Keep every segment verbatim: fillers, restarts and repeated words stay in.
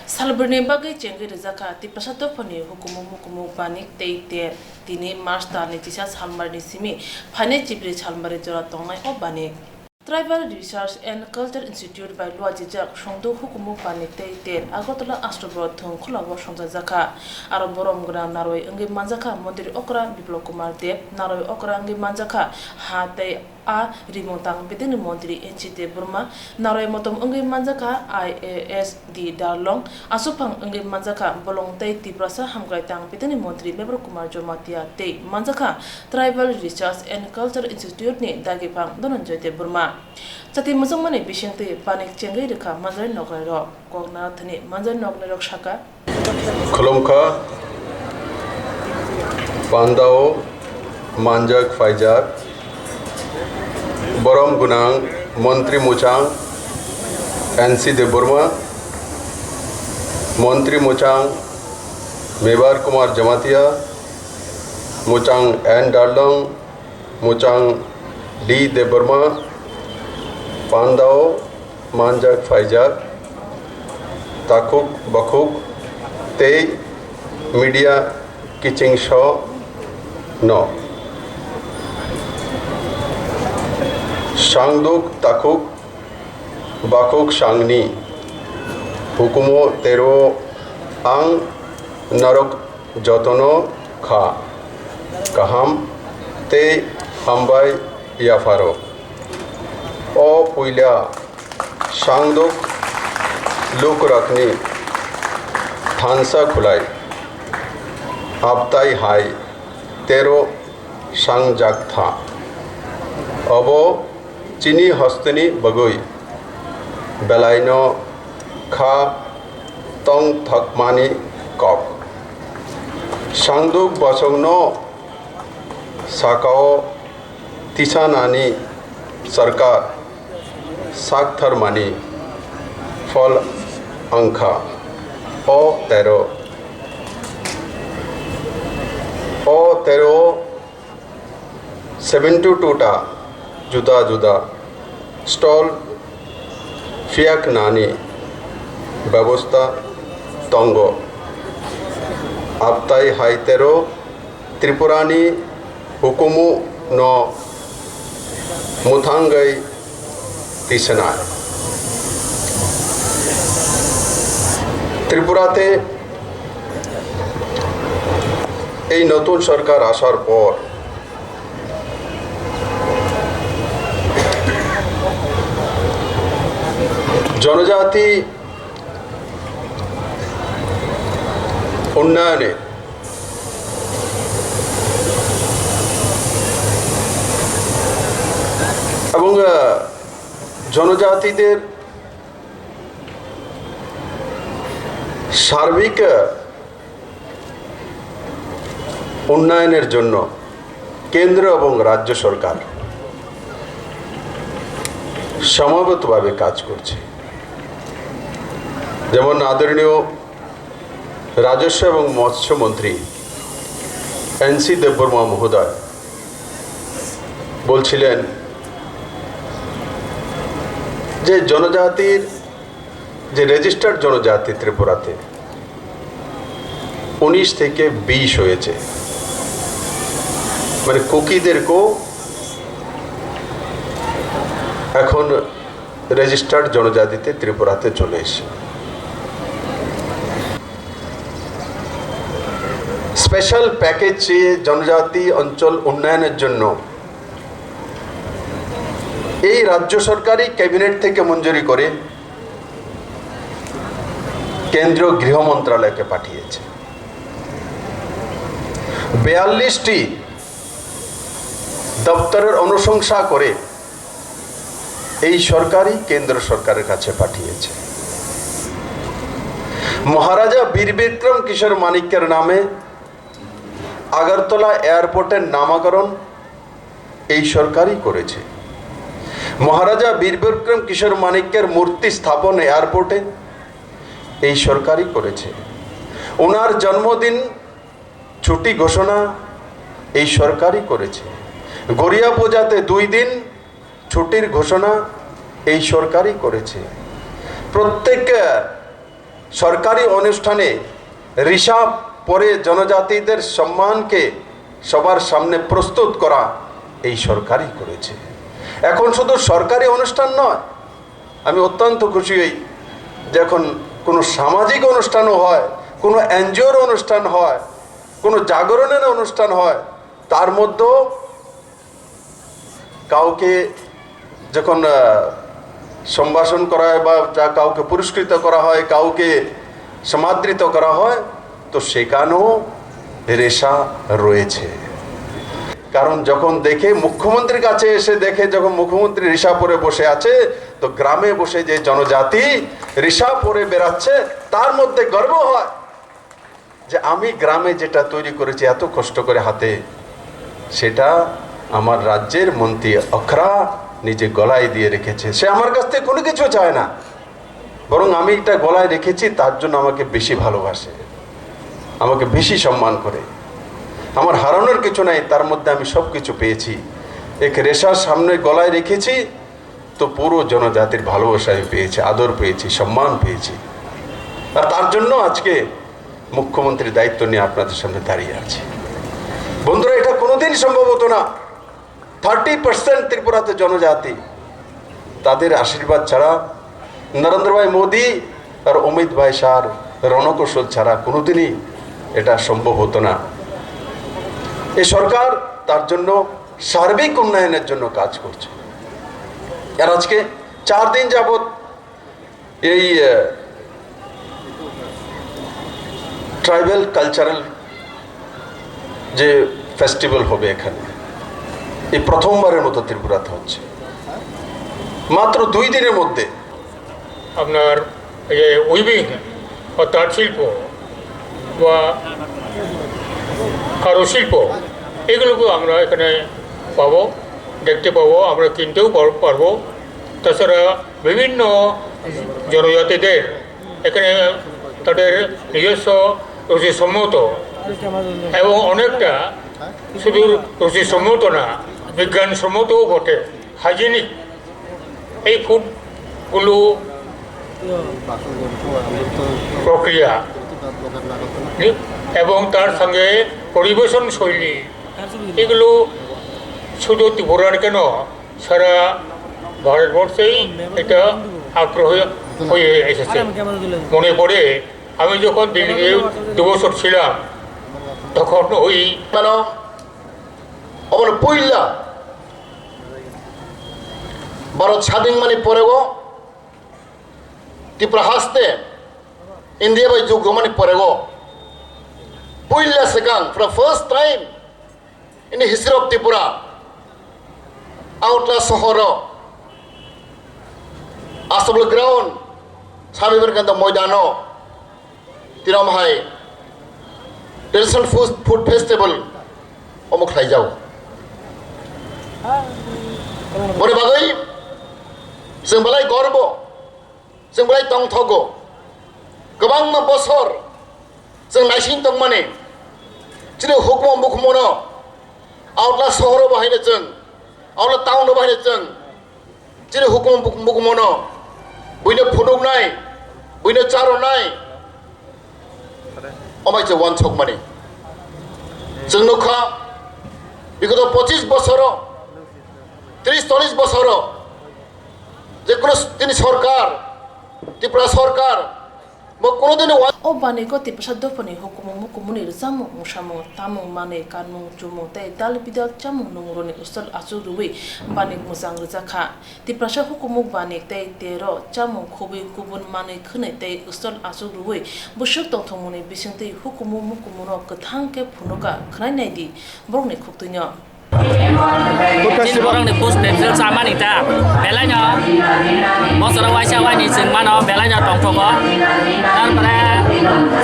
Salbrwini bagwi chengwi rwjakha Tiprasa dophani hukumu mukumu banik tei ten. Tini March talni chisa salmarni simi phainai chibri salmari jora tongnai o banik. Tribal Research and Culture Institute bai luajijak songduk hukumu banik tei ten Agartala Ashtabro thwng khulao songchajakha. Aro borom gwnang narwi wngwi manjakha Montri Okra Biplab Kumar Deb, narwi okra wngwi manjakha ha tei a rimung tang bidini montri N C Debbarma, narwi motom wngwi manjakha I A S D Darlong, aswkphang wngwi manjakha bolong tei Tiprasa hamkrai tang bidini montri Mebar Kumar Jamatia tei manjakha Tribal Research and Culture Institute ni dagiphang Dhananjoy Debbarma. Chati muchungmani bisingtwi banik chengwi rwkha manjari noknai rok. Kok narathani manjari noknai rok saka. Khulumkha, pandao manjak phaijak, borom gwnang montri muchang N C Debbarma, montri muchang Mebar Kumar Jamatia, muchang N Darlong, muchang D Debbarma, pandao manjak phaijak, takhuk bakhuk tei media kiching so no. Sangduk takhuk bakhuk sangni hukumu tero ang norok jotono kha kaham tei hambai yapharo. O puila sangduk lukrakni thansa khulai abtai hai tero sangjak tha. Obo chini hosteni bagwi belaino kha tong thakmani kok. Sangduk bosongno sakao tisanani sarkar saktharmani phol wngkha. O tero, o tero seventy two ta juda juda stall phiyaknani bebosta tongo. Abtai hai tero Tripurani hukumu no mwthangwi tisanai. Tripurate ei notun sorkar asar por জনজাতি উন্নয়নে এবং, আহ, জনজাতিদের সার্বিক, আহ, উন্নয়নের জন্য কেন্দ্র এবং রাজ্য সরকার সমবেতভাবে কাজ করছে। যেমন আদরণীয় রাজস্ব এবং মৎস্য মন্ত্রী এন সি দেববর্মা মহোদয় বলছিলেন যে জনজাতির, যে রেজিস্টার্ড জনজাতি ত্রিপুরাতে উনিশ থেকে বিশ হয়েছে, মানে কুকিদেরকেও এখন রেজিস্টার্ড জনজাতিতে ত্রিপুরাতে চলে এসে স্পেশাল প্যাকেজ চেয়ে জনজাতি অঞ্চল উন্নয়নের জন্য এই রাজ্য সরকারই ক্যাবিনেট থেকে মঞ্জুরি করে কেন্দ্রীয় গৃহ মন্ত্রণালয়কে পাঠিয়েছে। বিয়াল্লিশটি দপ্তরের অনুশংসা করে এই সরকারই কেন্দ্র সরকারের কাছে পাঠিয়েছে। মহারাজা বীর বিক্রম কিশোর মাণিক্যের নামে আগরতলা এয়ারপোর্টের নামকরণ এই সরকারই করেছে। মহারাজা বীর বিক্রম কিশোর মাণিক্যের মূর্তি স্থাপন এয়ারপোর্টে এই সরকারই করেছে। ওনার জন্মদিন ছুটি ঘোষণা এই সরকারই করেছে। গড়িয়া পূজাতে দুই দিন ছুটির ঘোষণা এই সরকারই করেছে। প্রত্যেক সরকারি অনুষ্ঠানে ঋষা পরে জনজাতিদের সম্মানকে সবার সামনে প্রস্তুত করা এই সরকারই করেছে। এখন শুধু সরকারি অনুষ্ঠান নয়, আমি অত্যন্ত খুশি হই যখন কোনো সামাজিক অনুষ্ঠানও হয়, কোনো এনজিওর অনুষ্ঠান হয়, কোনো জাগরণের অনুষ্ঠান হয়, তার মধ্যেও কাউকে যখন, আহ, সম্ভাষণ করা হয় বা যা কাউকে পুরস্কৃত করা হয়, কাউকে সমাদৃত করা হয়, তো সেখানেও রেশা রয়েছে। কারণ যখন দেখে, মুখ্যমন্ত্রীর কাছে এসে দেখে, যখন মুখ্যমন্ত্রী রেশা পরে বসে আছে, তো গ্রামে বসে যে জনজাতি রেশা পরে বেড়াচ্ছে, তার মধ্যে গর্ব হয় যে আমি গ্রামে যেটা তৈরি করেছি এত কষ্ট করে হাতে, সেটা আমার রাজ্যের মন্ত্রী অখরা নিজে গলায় দিয়ে রেখেছে। সে আমার কাছ থেকে কোনো কিছু চায় না, বরং আমি এটা গলায় রেখেছি, তার জন্য আমাকে বেশি ভালোবাসে, আমাকে বেশি সম্মান করে। আমার হারানোর কিছু নাই, তার মধ্যে আমি সব কিছু পেয়েছি। এক রেশার সামনে গলায় রেখেছি, তো পুরো জনজাতির ভালোবাসা আমি পেয়েছি, আদর পেয়েছি, সম্মান পেয়েছি। আর তার জন্য আজকে মুখ্যমন্ত্রীর দায়িত্ব নিয়ে আপনাদের সামনে দাঁড়িয়ে আছি। বন্ধুরা, এটা কোনোদিন সম্ভব হতো না। থার্টি পার্সেন্ট ত্রিপুরাতে জনজাতি, তাদের আশীর্বাদ ছাড়া, নরেন্দ্র ভাই মোদী আর অমিত ভাই শাহর রণকৌশল ছাড়া কোনোদিনই এটা সম্ভব হতো না। এই সরকার তার জন্য, সার্বিক উন্নয়নের জন্য কাজ করছে। আর আজকে চার দিন যাবত এই, আহ, ট্রাইবাল কালচারাল যে ফেস্টিভ্যাল হবে এখানে, এই প্রথমবারের মতো ত্রিপুরাতে হচ্ছে, মাত্র দুই দিনের মধ্যে। আপনার এই যে উইভিং বা তাঁত শিল্প বা কারুশিল্প, এগুলোকেও আমরা এখানে পাবো, দেখতে পাবো, আমরা কিনতেও পার-, পারবো। তাছাড়া বিভিন্ন জনজাতিদের এখানে তাদের নিজস্ব রুচিসম্মত এবং অনেকটা শুধু রুচিসম্মত না, বিজ্ঞানসম্মতও বটে, হাইজিনিক এই ফুডগুলো প্রক্রিয়া এবং তার সঙ্গে পরিবেশন শৈলী, এগুলো শুধু ত্রিপুরার কেন, সারা ভারতবর্ষেই এটা আগ্রহ হয়ে এসেছে। মনে পড়ে, আমি যখন দিল্লিতে দু বছর ছিলাম, তখন ওই মানে, obono puila Bharat sading mani porego, Tripura haste India bai jug romani porego, puila swkang, for the first time in the history of Tripura, Agartala sohoro, Assembly Ground, Swami Vivekananda Moidano, Tirom hai Traditional Food, Food Festival omo khlaijago. Boni bagwi chwng belai gorbo, chwng belai tongthogo. Kwbangma bosor chwng naising tongmani, chini hukumu mukhumuno Agartala sohoro bahaino chwng, Agartala town bahaino chwng, chini hukumu muk-, mukhumuno buino phunuknai, buino charwnai, omo hai se uansukmani. Chwng nukha, bigoto pochis bosoro, tris chollis bosoro, je kono tini sorkar, Tripura sorkar, bo kono dini uan- O baniko Tiprasa dophani hukumu mukumuni rwchapmung, mungsamung, tamung, manwi, kanmung, chumung tei dal bidal chamung nungrokni ustal achuk rwui banik mwchang rwjakha. Tiprasa hukumu banik tei tero chamung khubui kubun manwi khwnwi tei ustal achuk rwui bwswk tongthokmungni bisingtwi hukumu mukumuno kwthang khe phunukha, khwnai naidi borokni khuktwino. Chini borokni post petrol chamani ta belaino bosoro waisa waini chwng mano belaino tongthogo. Tarpore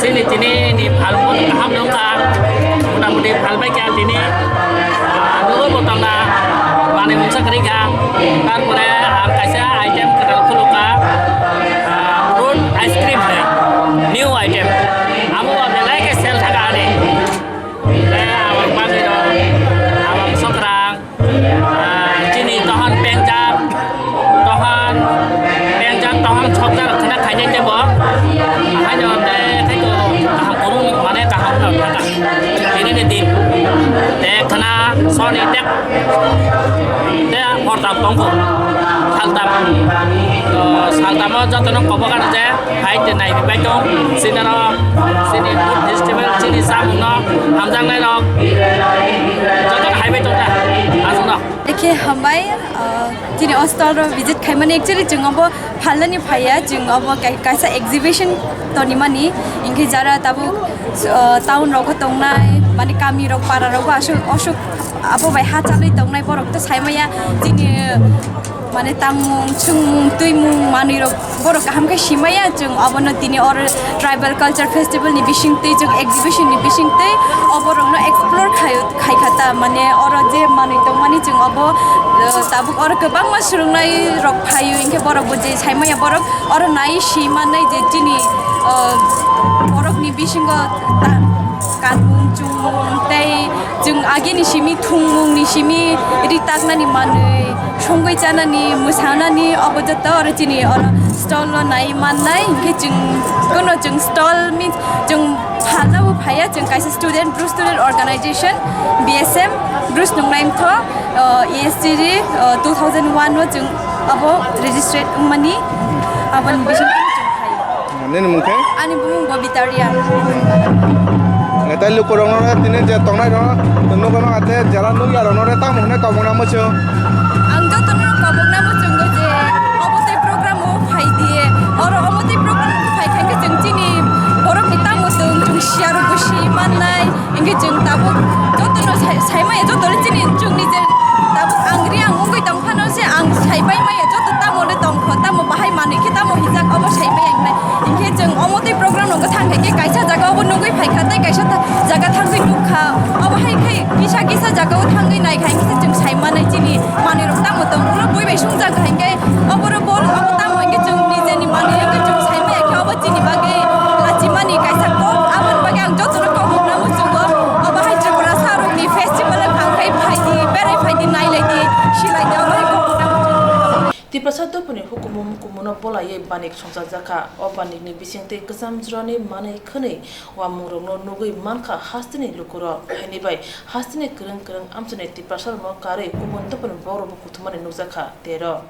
chini tini ni phalmung kaham nungkha, mota moti phalbai kha tini, ah, nugo bo tongna manwi mungsa kwrwi kha. Tarpore ang kaisa item kwtal khulukha, ah, fruit ice cream hinwi new item. Amo bo belai khe sell thaka ani. Tei abang bagwi rok, abang sokrang, ah, chini tohon pengjak, tohon pengjak, tohon sokjak khna khainai tebo. Hai Saltam, o, saltamo jotono kobok ano je, hai te nai bai tong, sinaro, sini food festival, sini samungno hamjaknai rok, jotono hai bai tong ta, aswkno. Ekhe hambai, o, chini o stall ro visit khaimani actually chwng obo phalnani phaiya, chwng obo kai-, kaisa exhibition tonimani, hinkhe jara tabuk, o, town rogo tongnai, mani kami rok, para rogo aswk, aswk abo bai ha chalwi tongnai borok to saimaya chini mane tangmung, chwngmung, twimung, manwi rok borok kaham khe simaya chwng obono tini oro tribal culture festival ni bisingtwi chwng exhibition ni bisingtwi oborokno explore khai, khai kha ta mane oro je manwi tongmani chwng obo, eh, tabuk oro kwbangma swrwngnai rok phaio hinkhe borok bo je saimaya borok oro nai si mannai je chini, eh, borokni bisingo ta-, kanmung chumung tei chwng agini simi thwngmungni simi ritaknani manwi, songwi chanani, mwsanani, obo joto oro chini oro stall o nai mannai. Hinkhe chwng kono chwng stall means chwng phalna bo phaiya, chwng kaisa student, Bru Student Organization, B S M, Bru Snungnai Mtho, uh, E S T D, uh, two thousand one o chwng abo registered wngmani, aboni bisingtwi chwng phaio. Nini mung khe? Ani bumung Bobita Reang. Tei lukurokno tini je tongnai rok nugwi mangkha, tei jela nukya rokno tamo hwnwi kobokna muchung? Ang jotono kobokna muchungo je omo tei program o phai di, oro omo tei program o phai kha khe chwng chini borokni tamo tong chwng siya rokbo si mannai. Hinkhe chwng tabuk jotono sai, sai maya jotono chini chwngni je tabuk ang Reang wngwi tong phano se ang sai pai maya joto tamo le tong kho, tamo bahai manwi khe tamo hijak obo sai maya hinai. Hinkhe chwng omo tei program rok thang khe kaisa jaga obo nugwi phai kha tei kaisa tha-, jaga thangwi nuk kha. Obo hai khe kisa kisa jaga o thangwi nai kha hinkhe chwng sai manai chini manwi rok tamo tong ulo bui bai sungjak kha hinkhe Oboro bol, obo tamo hinkhe chwng nijeni manwi hinkhe chwng sai maya khe obo chini bagwi lachimani kaisa kok, aboni bagwi ang jotono kok rwna muchungo. Obo hai Tripura sarokni festival wngkha, omo hai phai di, berai phai di, nai lai di, si lai di, obo hai kok rwna muchungo. Tiprasa dophani hukumu mukumuno bolaiwi banik songchajak kha. O banikni bisingtwi kwcham jorani manwi khwnwi uamungrokno nugwi mankha hasteni lukurok. Haini bai hasteni kwrwng kwrwng amchaini Tiprasarokno karwi kubun dophani borokbo kuthumani nukjak kha tero.